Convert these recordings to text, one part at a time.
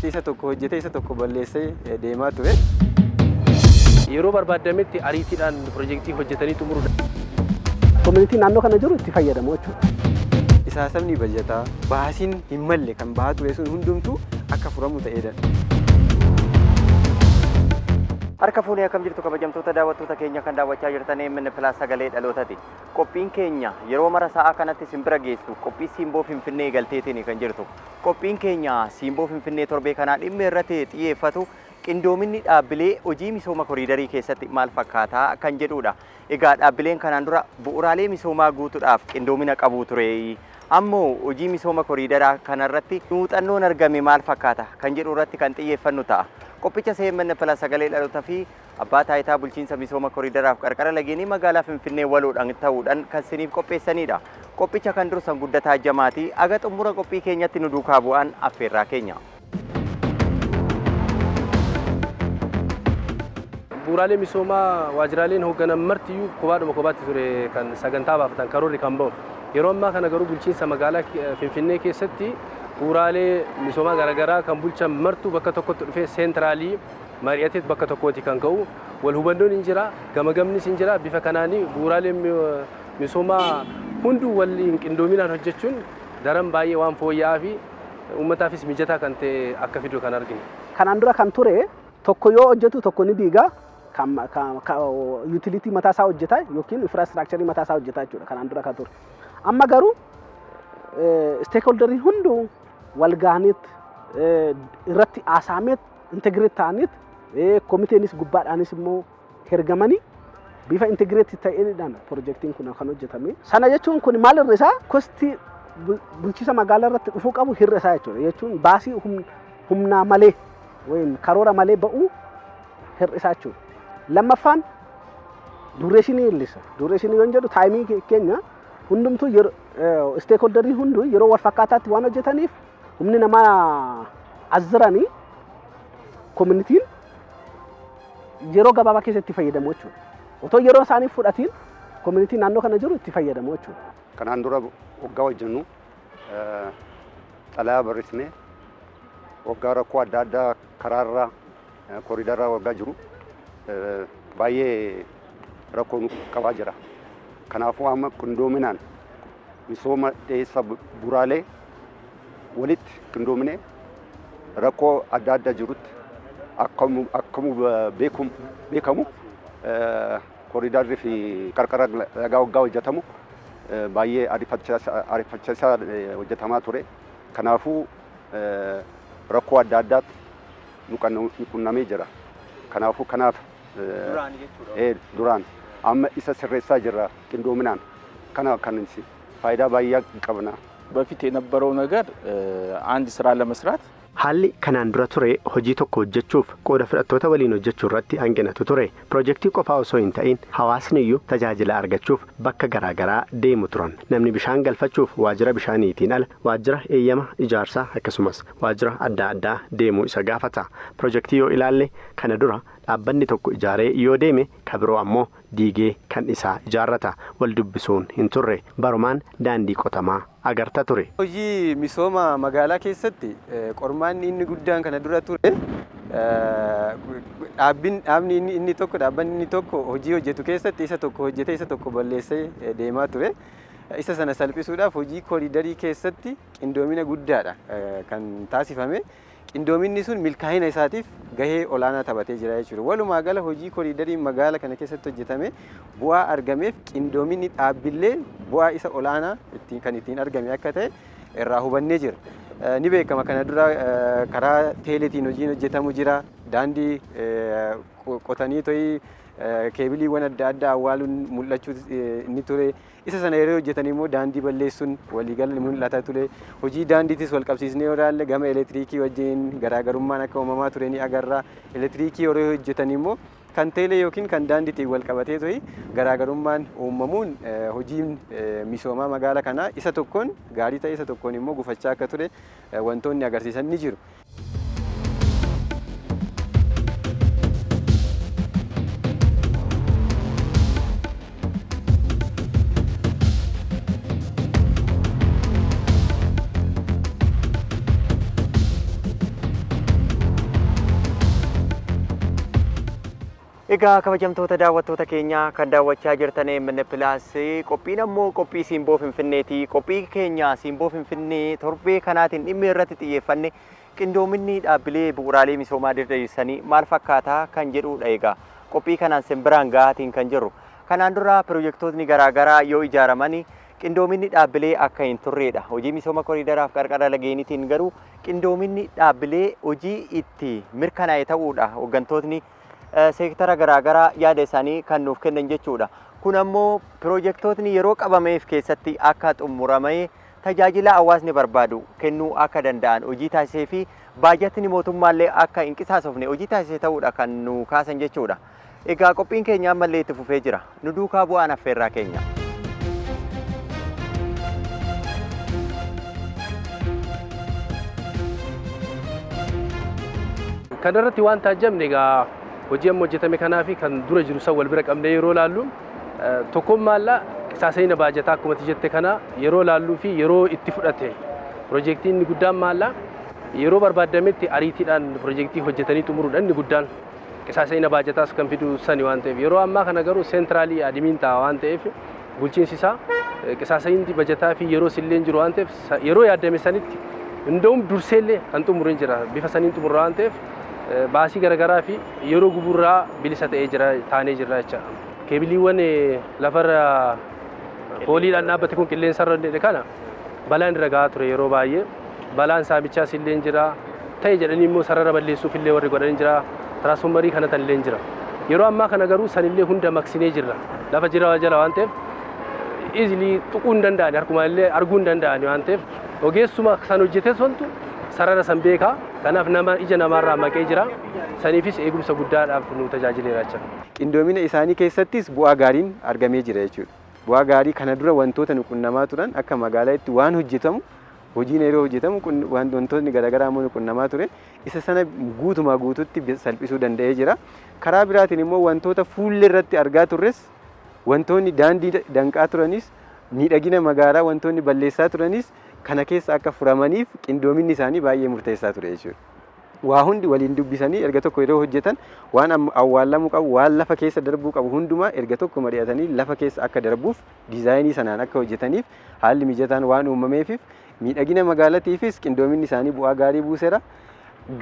Isa tokko hojjetee isa tokko balleessee deemaa ture. Yeroo barbaadametti ariitiidhaan pirojektii hojjetanii xumuruudha. Community naannoo kana jiru itti fayyadamu jechuudha. Qisaasa'ni bajataa baasiin hin malle kan bahaa ture sun hundumtuu akka furamu ta'eedha. Harka fuunee akkam jirtu kabajamtoota daawwattoota keenya kan daawwachaa jirtan AMN Plus sagalee dhalootaati. Qophiin keenya yeroo mara sa'aa kanatti isin bira geessu qophii Simboo Finfinnee galteetiin kan jirtu. Qophiin keenya Simboo Finfinnee torbee kanaa dhimma irratti xiyyeeffatu qindoominni dhaabbilee hojii misooma koriidarii keessatti maal fakkaataa kan jedhudha. Egaa dhaabbileen kanaan dura bu'uuraalee misoomaa guutuudhaaf qindoomina qabu ture. Ammoo hojii misooma koriidaraa kanarratti muuxannoon argame maal fakkaata kan jedhu irratti kan xiyyeeffannu ta'a. Qophicha AMN Plus sagalee dhalootaa fi abbaa taayitaa bulchiinsa misooma koriidaraaf qarqara lageenii magaalaa Finfinnee waloodhaan ta'uudhaan kan isiniif qopheessanidha. Qophicha kan dursan Guddataa Jamaatii aga xumura qophii keenyatti nu duukaa bu'aan affeerraa keenya. Bu'uuraalee misoomaa waajjiraaleen hoogganan martiyyuu kophaadhuma kophaatti ture kan sagantaa baafatan karoorri kan ba'u. Yeroo ammaa kana garuu bulchiinsa magaalaa Finfinnee keessatti bu'uuraalee misoomaa garaagaraa kan bulchan martuu bakka tokkotti dhufee centrally mari'ateet bakka tokkooti kan ka'u. Wal hubannoon hin jira, gamagamnis hin jira. Bifa kanaanii bu'uuraalee misoomaa hunduu waliin qindoominaan hojjechuun daran baay'ee waan fooyya'aa fi uummataafis mijataa kan ta'e akka fidu kan argine. Kanaan dura kan ture tokko yoo hojjetu tokko ni diiga, kan utility mataa isaa hojjeta yookiin infrastructure mataa isaa hojjeta jechuudha kanaan dura kan ture. Amma garuu stakeholderii hunduu wal gahaniit irratti haasa'ameet integrate ta'aniit komiteenis gubbaadhaanis immoo hergamanii bifa integrate ta'eedhaan pirojektiin kun kan hojjetame. Sana jechuun kun maal hir'isaa? Costii bulchiisa magaalaa irratti dhufuu qabu hir'isaa jechuudha. Jechuun baasii humnaa malee yookiin karoora malee ba'uu hir'isaa jechuudha. Lammaffaan durationii hir'isa. Durationii yoo jedhu timeii keenya hundumtuu yeroo stakeholderii hunduu yeroo wal fakkaataatti waan hojjetaniif humni namaa as jiranii communityn yeroo gabaabaa keessatti itti fayyadamu jechuudha. Otoo yeroo isaanii fudhatiin communityn naannoo kana jiru itti fayyadamu jechuudha. Kanaan dura waggaa hojjennu xalayaa barreessinee waggaa rakkoo adda addaa karaarra koriidarra waggaa jiru baay'ee rakkoo nu qabaa jira. Kanaafuu amma qindoominaan misooma dhiyeessa bu'uuraalee walitti qindoominee rakkoo adda addaa jirutti akkamu beekamu koriidarri fi qarqara lagaa waggaa hojjetamu baay'ee ariifachiisaa hojjetamaa ture. Kanaafuu rakkoo adda addaatti nu qunnamee jira. Kanaafuu kanaaf duraan amma isa sirreessaa jirra qindoominaan kana kan faayidaa baay'ee qabna. በፊት የነበረው ነገር አንድ ስራ ለመስራት Haalli kanaan dura ture hojii tokko hojjechuuf qooda fudhattoota waliin hojjechuu irratti hanqinatu ture. Pirojektii qofaa osoo hin ta'in hawaasni iyyuu tajaajila argachuuf bakka garaagaraa deemu turan. Namni bishaan galfachuuf waajjira bishaaniitiin ala waajjira eeyyama ijaarsaa akkasumas waajjira adda addaa deemuu isa gaafata. Pirojektii yoo ilaalle kana dura dhaabbanni tokko ijaaree yoo deeme ka biroo ammoo diigee kan isaa ijaarrata. Wal dubbisuun hin turre. Barumaan daandii qotamaa agarta ture. Hojii misooma magaalaa keessatti qormaanni inni guddaan kana dura ture dhaabbin dhaabni inni tokko dhaabbanni inni tokko hojii hojjetu keessatti isa tokko hojjetee isa tokko balleessee deemaa ture. Isa sana salphisuudhaaf hojii kooriidarii keessatti qindoomina guddaadha kan taasifame. Qindoominni sun milkaa'ina isaatiif gahee olaanaa taphatee jira jechuudha. Walumaa gala hojii kooriidarii magaala kana keessatti hojjetame bu'aa argameef qindoominni dhaabbilee bu'aa isa olaanaa kan ittiin argame akka ta'e irraa hubannee jira. Ni beekama kana dura karaa teeleetiin hojiin hojjetamu jira. Daandii qotanii to'ii keebiliiwwan adda addaa awwaaluun mul'achuu ni ture. Isa sana yeroo hojjetan immoo daandii balleessuun waliigala mul'ata ture. Hojii daandiitis wal qabsiisnee yoo ilaalle gama elektiriikii wajjin garaagarummaan akka uumamaa ture ni agarra. Elektiriikii yeroo hojjetan immoo kan teelee yookiin kan daandiitiin wal qabatee to'i garaagarummaan uumamuun hojiin misoomaa magaala kanaa isa tokkoon gaarii ta'e isa tokkoon immoo gufachaa akka ture wantoonni agarsiisan ni jiru. Egaa kabajamtoota daawwattoota keenyaa kan daawwachaa jirtan AMN Plus, qophiin ammoo qophii Simboo Finfinneeti. Qophii keenya Simboo Finfinnee torbee kanaatiin dhimmi irratti xiyyeeffanne qindoominni dhaabbilee bu'uuraalee misoomaa diriirsanii maal fakkaataa kan jedhudha. Egaa qophii kanaan simbiraan gahaatiin kan jirru. Kanaan dura pirojektootni garaagaraa yoo ijaaramani qindoominni dhaabbilee akka hin turredha. Hojii misooma koriidaraaf qarqara lageeniitiin garuu qindoominni dhaabbilee hojii itti mirkanaa'e ta'uudha. Hooggantootni seektara garaagaraa yaada isaanii kan nuuf kennan jechuudha. Kun ammoo pirojektootni yeroo qabameef keessatti akka xumuramee tajaajila hawaasni barbaadu kennuu akka danda'an hojii taasisee fi baajatni mootummaallee akka hin qisaasofne hojii taasisee ta'uudha kan nu kaasan jechuudha. Egaa qophiin keenya ammallee itti fufee jira. Nu duukaa bu'aan affeerraa keenya. Kana irratti waan taajjabne, egaa hojii amma hojjetame kanaa fi kan dura jiru san wal bira qabnee yeroo ilaallu, tokkummaallaa qisaasa'ina baajataa akkuma ati jette kana yeroo ilaalluu fi yeroo itti fudhate, pirojektiin inni guddaan maallaa yeroo barbaadametti ariitiidhaan pirojektii hojjetanii xumuruudha. Inni guddaan qisaasa'ina baajataas kan fidu sani waan ta'eef, yeroo ammaa kana garuu centrally admin ta'a waan ta'eef, bulchiinsi isaa qisaasa'inni bajataa fi yeroo sillee jiru waan ta'eef, yeroo yaadame sanitti hunda'uun durseellee kan xumurin jira. Bifa saniin xumurra waan ta'eef, baasii garaagaraa fi yeroo guburraa bilisa ta'ee jira taanee jirra jecha. Keebiliiwwan lafarra pooliidhaan dhaabbate kun qilleensarra kana balaan irra gahaa ture. Yeroo baay'ee balaan saamichaas illee jira, ta'e jedhanii immoo sarara balleessuuf illee warri godhanii jira, tiraansfoormarii kana tan illee jira. Yeroo ammaa kana garuu sanillee hunda maqsinee jirra. Lafa jira jala waan ta'eef easily tuquu hin danda'ani, harkuma illee arguu hin danda'ani waan ta'eef, ogeessuma san hojjete sontu sarara san beekaa. Kanaaf nama ija namaarraa maqee jira. Saniifis eegumsa guddaadhaaf nu tajaajileera jechuudha. Qindoomina isaanii keessattis bu'aa gaariin argamee jira jechuudha. Bu'aa gaarii kana dura wantoota nu qunnamaa turan, akka magaalaatti waan hojjetamu, hojiin yeroo hojjetamu wantoonni garaagaraa immoo nu qunnamaa ture, isa sana guutumaa guututti salphisuu danda'ee jira. Karaa biraatiin immoo wantoota fuullee irratti argaa turres, wantoonni daandii danqaa turanis, miidhagina magaalaa wantoonni balleessaa turanis kana keessa akka furamaniif qindoominni isaanii baay'ee murteessaa ture jechuudha. Waa hundi waliin dubbisanii erga tokko yeroo hojjetan, waan awwaalamuu qabu, waan lafa keessa darbuu qabu hundumaa erga tokko mari'atanii lafa keessa akka darbuuf diizaayinii sanaan akka hojjetaniif haalli mijataan waan uumameefif, miidhagina magaalatiifis qindoominni isaanii bu'aa gaarii buuseera.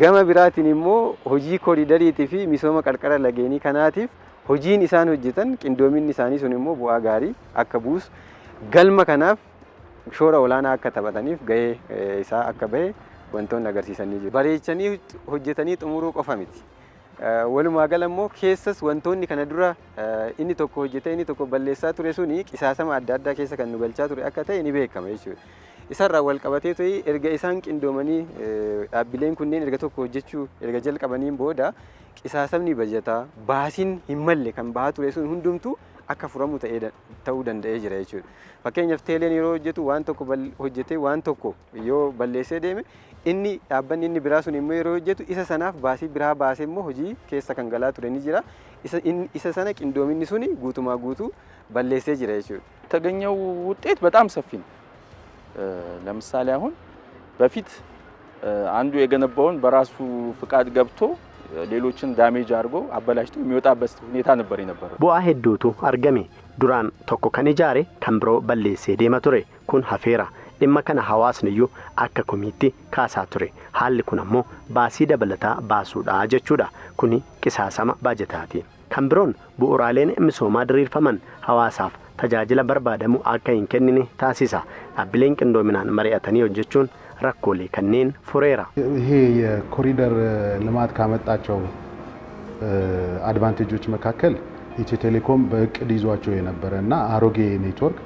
Gama biraatiin immoo hojii kooriidariitii fi misooma qarqara lageenii kanaatiif hojiin isaan hojjetan, qindoominni isaanii sun immoo bu'aa gaarii akka buusu, galma kanaaf shoora olaanaa akka taphataniif gahee isaa akka bahe wantoonni agarsiisanii jiru. Bareechanii hojjetanii xumuruu qofa miti. Walumaa gala immoo keessas wantoonni kana dura inni tokko hojjetee inni tokko balleessaa ture suni qisaasama adda addaa keessa kan nu galchaa ture akka ta'e ni beekama jechuudha. Isarraa wal qabatee ta'e erga isaan qindoomanii, dhaabbileen kunneen erga tokko hojjechuu erga jalqabaniin booda, qisaasamni bajataa, baasiin hin malle kan bahaa ture sun hundumtuu akka furamu ta'uu danda'ee jira jechuudha. Fakkeenyaaf, teeleen yeroo hojjetu waan tokko hojjetee waan tokko yoo balleessee deeme, inni dhaabbanni inni biraa sun immoo yeroo hojjetu isa sanaaf baasii biraa baasee immoo hojii keessa kan galaa ture ni jira. Isa sana qindoominni suni guutumaa guutuu balleessee jira jechuudha. የተገኘው ውጤት በጣም ሰፊ ነው። ለምሳሌ አሁን በፊት አንዱ የገነባውን በራሱ ፍቃድ ገብቶ ሌሎችን damage አድርጎ አበላሽቶ የሚወጣበት ሁኔታ ነበር የነበረው። Bu'aa hedduutu argame. Duraan tokko kan ijaare kan biroo balleessee deema ture. Kun hafeera. Dhimma kana hawaasni iyyuu akka komiitti kaasaa ture. Haalli kun ammoo baasii dabalataa baasuudha jechuudha. Kuni qisaasama baajataati. Kan biroon bu'uuraaleen misoomaa diriirfaman hawaasaaf tajaajila barbaadamu akka hin kennine taasisa. Dhaabbileen qindoominaan mari'atanii hojjechuun rakkoolee kanneen fureera. ይሄ የኮሪደር ልማት ካመጣቸው advantage ኦች መካከል ኢትዮ ቴሌኮም በእቅድ ይዟቸው የነበረ እና አሮጌ ኔትወርክ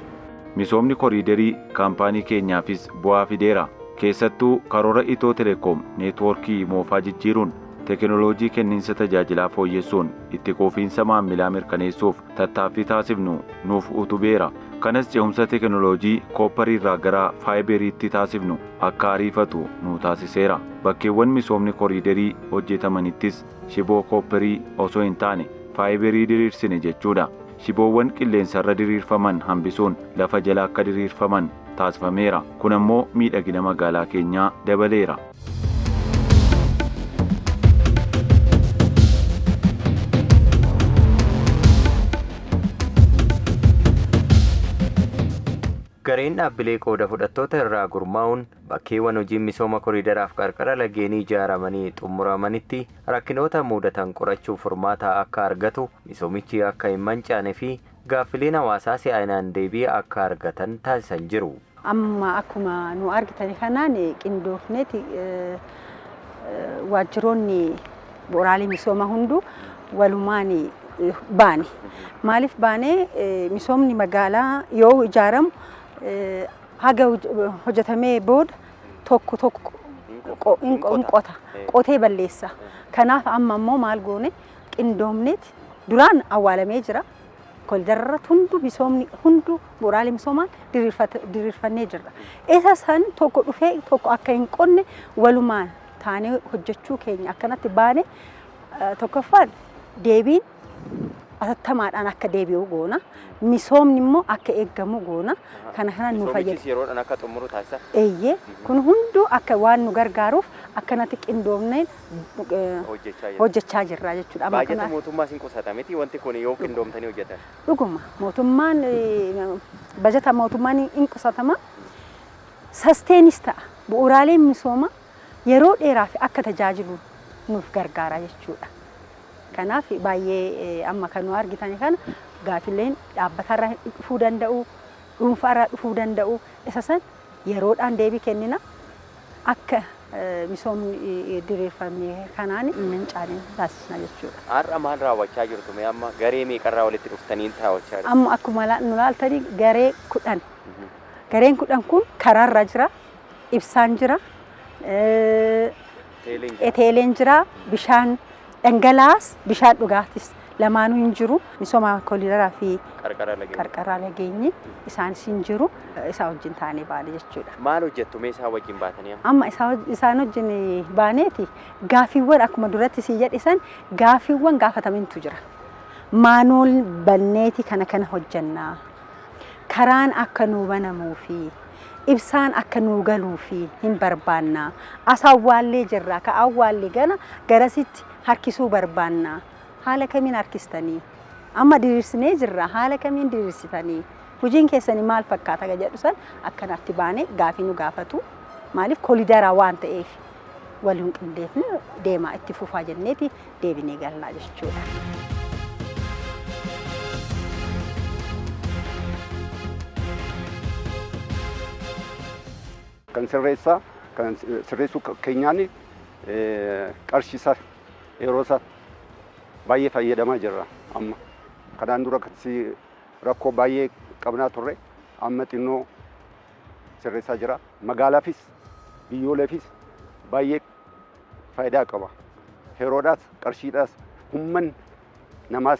Misoomni koriidarii kaampaanii keenyaafis bu'aa fideera. Keessattuu karoora Itiyoo Telekoom neetwoorkii moofaa jijjiiruun, teekinooloojii kenniinsa tajaajilaa fooyyessuun itti quufinsa maamilaa mirkaneessuuf tattaaffii taasifnu nuuf utubeera. Kanas ce'umsa teekinooloojii koopparii irraa gara faayiberiitti taasifnu akka ariifatu nu taasiseera. Bakkeewwan misoomni koriidarii hojjetamanittis shiboo koopparii osoo hin taane faayiberii diriirsine jechuudha. Shiboowwan qilleensarra diriirfaman hambisuun lafa jala akka diriirfaman taasifameera. Kun ammoo miidhagina magaalaa keenyaa dabaleera. Gareen dhaabbilee qooda fudhattoota irraa gurmaa'uun bakkeewwan hojiin misooma koriidaraaf qarqara lageenii ijaaramanii xumuramanitti rakkinoota mudatan qorachuuf furmaata akka argatu, misoomichi akka hin mancaane fi gaaffileen hawaasaa si'aayinaan deebii akka argatan taasisan jiru. Amma akkuma nu argitan kanaan qindoofneeti waajjiroonni bu'uuraalee misoomaa hunduu walumaan baane. Maaliif baane? Misoomni magaalaa yoo ijaaramu haga hojjetamee booda tokko tokko hin qota, qotee balleessa. Kanaaf amma immoo maal goone? Qindoomneeti duraan awwaalamee jira. Koliidarratti hunduu misoomni hunduu bu'uuraalee misoomaan diriirfannee jirra. Isa san tokko dhufee tokko akka hin qonne walumaan taanee hojjechuu keenya akkanatti baane. Tokkoffaan deebiin atattamaadhaan akka deebi'u goona. Misoomni immoo akka eeggamu goona. Kana kana nu fayyada. Misoomichis yeroodhaan akka xumuru taasisa. Eeyyee, kun hunduu akka waan nu gargaaruuf akkanatti qindoomnee hojjechaa jirra jechuudha. Baajata mootummaa sin qusata miti wanti kun yoo qindoomtanii hojjetan? Dhuguma, mootummaan bajata mootummaan hin qusatama. Sustain is ta'a. Bu'uuraaleen misoomaa yeroo dheeraaf akka tajaajilu nuuf gargaara jechuudha. Kanaaf baay'ee amma kan nu argitan kana gaafileen dhaabbatarraa dhufuu danda'u, dhuunfaarraa dhufuu danda'u. Isa san yeroodhaan deebii kennina. Akka misoomni diriirfame kanaan hin mancaane taasisna jechuudha. Har'a maal raawwachaa jirtu mee? Amma garee meeqarraa walitti dhuftanii raawwachaa jirtu? Amma akkuma nu laaltanii garee 10. Gareen 10 kun karaarra jira, ibsaan jira, teeleen jira, bishaan dhangalaas bishaan dhugaatis lamaanuu hin jiru. Misooma koliidaraa fi qarqara lageenyi isaanis hin jiru. Isaa wajjin taanee baane jechuudha. Maal hojjettu mee isaa wajjin baatanii amma? Amma isaan wajjin baaneeti gaafiiwwan akkuma duratti sii jedhe san gaafiiwwan gaafatamantu jira. Maanuul banneeti kana kana hojjannaa. Karaan akka nuu banamuu fi ibsaan akka nuu galuu fi hin barbaannaa. As awwaallee jirra. Ka awwaalle gana garasitti harkisuu barbaannaa. Haala kamiin harkistanii? Amma diriirsinee jirra. Haala kamiin diriirsitanii? Hojiin keessanii maal fakkaata jedhu san akkanatti baanee gaafii nu gaafatu. Maaliif koliidaraa waan ta'eef waliin qindeefne deemaa itti fufaa jenneeti deebinee galnaa jechuudha. Kan sirreessaa kan sirreessuu keenyaan qarshii yeroo isaa baay'ee fayyadamaa jirra amma. Kanaan dura rakkoo baay'ee qabnaa turre, amma xinnoo sirreessaa jira. Magaalaafis biyyooleefis baay'ee faayidaa qaba. Yeroodhaas qarshiidhaas humna namaas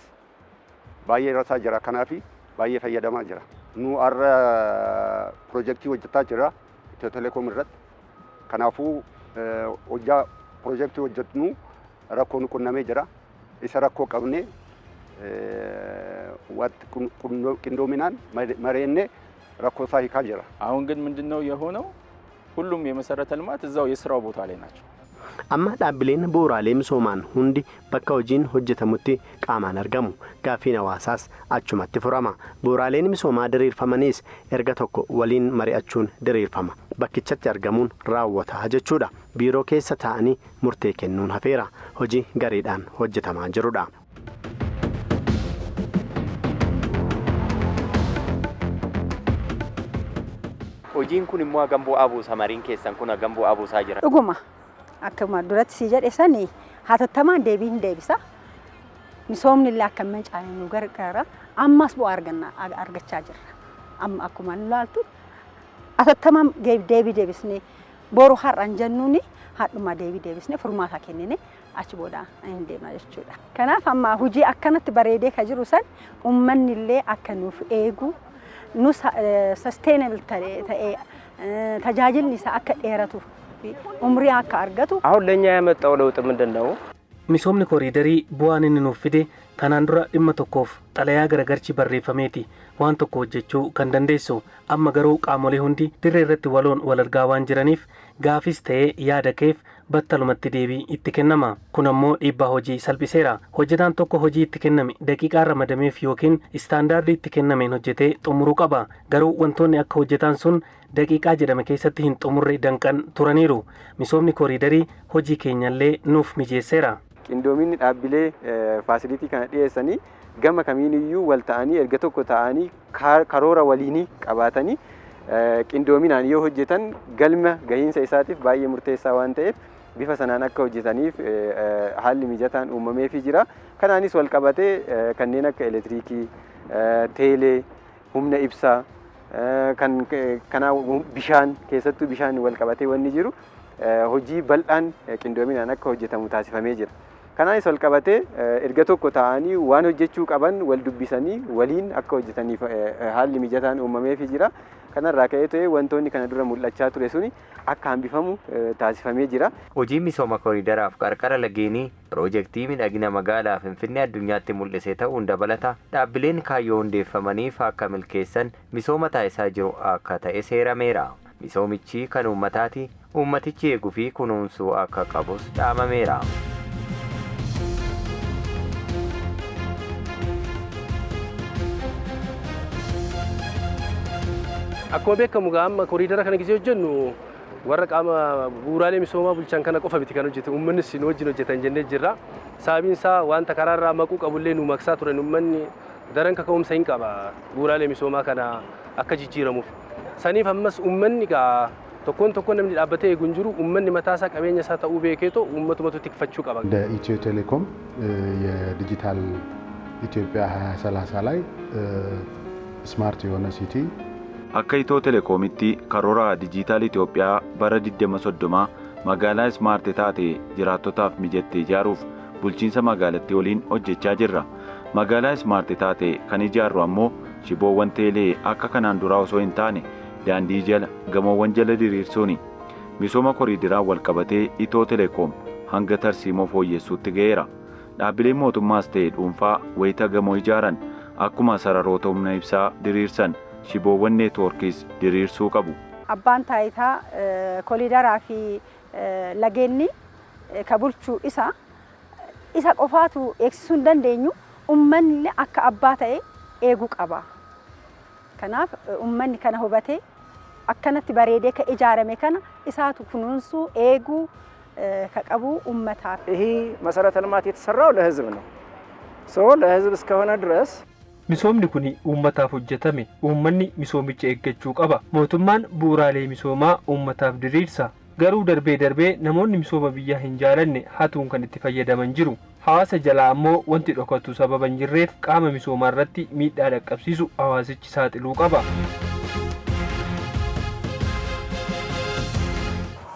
baay'ee rasaa jira. Kanaaf baay'ee fayyadamaa jira. Nu har'a piroojeektii hojjetaa jira Itiyoo Telekoom irratti. Kanaafuu hojjaa piroojeektii hojjetnu rakkoo nu qunnamee jira. Isa rakkoo qabnee wanti qindoominaan mareennee rakkoo isaa hiikaa jira. አሁን ግን ምንድነው የሆነው? ሁሉም የመሰረተ ልማት እዛው የስራው ቦታ ላይ ናቸው። Amma dhaabbileen bu'uuraalee misoomaan hundi bakka hojiin hojjetamutti qaamaan argamu. Gaaffiin hawaasaas achumatti furama. Bu'uuraaleen misoomaa diriirfamanis erga tokko waliin mari'achuun diriirfama. Bakkichatti argamuun raawwata jechuudha. Biiroo keessa taa'anii murtee kennuun hafeera. Hojii gareedhaan hojjetamaa jirudha. Hojiin kun immoo hagam bu'aa buusa? Mariin keessan kun hagam bu'aa buusaa jira? Dhuguma, akkuma duratti sii jedhe sani hatattamaan deebii hin deebisa. Misoomni illee akka hin mancaane nu gargaara. Ammas bu'aa arganna argachaa jirra. Amma akkuma nu laaltu hatattamaan deebii deebisnee boru har'aan jennuuni hadhuma deebii deebisnee furmaata kennine achi booda hin deemna jechuudha. Kanaaf amma hojii akkanatti bareedee ka jiru san uummanni illee akka nuuf eegu, nu sustainable ta'ee tajaajilli isaa akka dheeratu, umrii akka argatu. አሁን ለእኛ ያመጣው ለውጥ ምንድን ነው? Misoomni koriidarii bu'aan inni nuuf fide Kanaan dura dhimma tokkoof xalayaa garagarchi barreeffameeti waan tokko hojjechuu kan dandeessu. Amma garuu qaamolee hundi dirree irratti waloon wal argaa waan jiraniif gaafis ta'ee yaada keef battalumatti deebii itti kennama. Kun ammoo dhiibbaa hojii salphiseera. Hojjetaan tokko hojii itti kenname daqiiqaa ramadameef yookiin istaandaardii itti kennameen hojjetee xumuruu qaba. Garuu wantoonni akka hojjetaan sun daqiiqaa jedhame keessatti hin xumurre danqan turaniiru. Misoomni kooriidarii hojii keenyallee nuuf mijeesseera. Qindoominni dhaabbilee facility kana dhiyeessanii gama kamiiniyyuu wal ta'anii erga tokko ta'anii karoora waliinii qabaatanii qindoominaan yoo hojjetan galma gahiinsa isaatiif baay'ee murteessaa waan ta'eef bifa sanaan akka hojjetaniif haalli mijataan uumameefii jira. Kanaanis wal qabatee kanneen akka elektiriikii, teelee, humna ibsaa, kan kanaa bishaan keessattuu bishaan wal qabatee wanni jiru hojii bal'aan qindoominaan akka hojjetamu taasifamee jira. Kanaanis wal qabatee erga tokko ta'anii waan hojjechuu qaban wal dubbisanii waliin akka hojjetaniif haalli mijataan uumameefii jira. Kanarraa ka'ee ta'ee wantoonni kana dura mul'achaa ture suni akka hambifamu taasifamee jira. Hojiin misooma kooriidaraaf qarqara lageenii piroojeektii miidhagina magaalaa Finfinnee addunyaatti mul'ise ta'uun dabalata dhaabbileen kaayyoo hundeeffamaniif akka milkeessan misooma taasisaa jiru akka ta'e seerameera. Misoomichi kan uummataati, uummatichi eeguu fi kunuunsuu akka qabus dhaamameera. Akkuma beekamu gaa amma koriidara kana gisee hojjennu warra qaama bu'uuraalee misoomaa bulchan kana qofa miti kan hojjetu uummannis nu wajjin hojjetan jennee jirra. Sababiin isaa wanta karaarraa maquu qabullee nu maqsaa turan uummanni daran kaka'umsa hin qaba bu'uuraalee misoomaa kana akka jijjiiramuuf. Saniif ammas uummanni gaa tokkoon tokkoon namni dhaabbatee eegu hin jiru uummanni mataa isaa qabeenya isaa ta'uu beekeetoo uummatumatu tikfachuu qaba. እንደ ኢትዮ ቴሌኮም የዲጂታል ኢትዮጵያ 2030 ላይ ስማርት የሆነ ሲቲ Akka Itiyoo Telekoomitti karoora Diijitaal Itoophiyaa bara 2030 magaalaa ismaarti taate jiraattotaaf mijatte ijaaruuf bulchiinsa magaalattii waliin hojjechaa jirra. Magaalaa ismaarti taate kan ijaarru ammoo shiboowwan teelee akka kanaan duraa osoo hin taane daandii jala gamoowwan jala diriirsuuni. Misooma koriidaraan wal qabatee Itiyoo Telekoom hanga tarsiimoo fooyyessuutti ga'eera. Dhaabbileen mootummaas ta'e dhuunfaa wayita gamoo ijaaran akkuma sararoota humna ibsaa diriirsan shiboowwan neetwoorkiis diriirsuu qabu. Abbaan taayitaa koriidaraa fi lageenni ka bulchu isa qofaatu eegsisuu hin dandeenyu uummanni akka abbaa ta'e eeguu qaba. Kanaaf uummanni kana hubatee akkanatti bareedee ka ijaarame kana isaatu kunuunsuu eeguu ka qabu uummataaf. ይሄ መሰረተ ልማት የተሰራው ለህዝብ ነው። ሶ ለህዝብ እስከሆነ ድረስ Misoomni kun uummataaf hojjetame. Uummanni misoomicha eeggachuu qaba. Mootummaan bu'uuraalee misoomaa uummataaf diriirsa. Garuu darbee darbee namoonni misooma biyyaa hin jaalanne hatuun kan itti fayyadaman jiru. Hawaasa jalaa ammoo wanti dhokatu sababa hin jirreef qaama misoomaa irratti miidhaa dhaqqabsiisu hawaasichi saaxiluu qaba.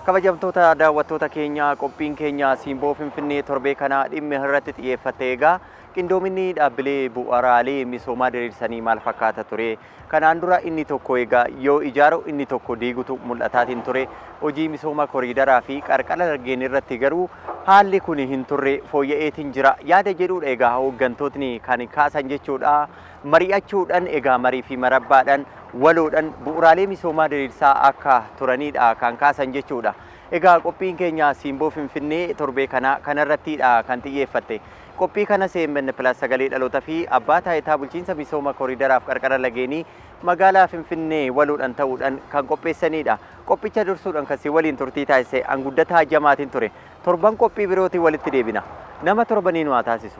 Kabajamtoota daawwattoota keenya qophiin keenya Simboo Finfinnee torbee kana dhimma irratti xiyyeeffate egaa qindoominni dhaabbilee bu'uuraalee misoomaa diriirsanii maal fakkaata ture? Kanaan dura inni tokko egaa yoo ijaaru inni tokko diigutu mul'ataatiin ture. Hojii misooma koriidaraa fi qarqara laggeen irratti garuu haalli kun hin turre fooyya'eetiin jira. Yaada jedhudha egaa hooggantootni kan kaasan jechuudha. Mari'achuudhaan egaa marii fi marabbaadhaan waloodhaan bu'uuraalee misoomaa diriirsaa akka turanidha kan kaasan jechuudha. Egaa qophiin keenya Simboo Finfinnee torbee kana kanarrattidha kan xiyyeeffatte. Qophii kana CMN Plus sagalee dhaloota fi abbaa taayitaa bulchiinsa misooma koriidaraaf qarqara lageenii magaalaa Finfinnee waloodhaan ta'uudhaan kan qopheessanidha. Qophicha dursuudhaan kan si waliin turtii taasise anguddataa jamaatiin ture. Torban qophii birootiin walitti deebina. Nama torbanii nu haa taasisu.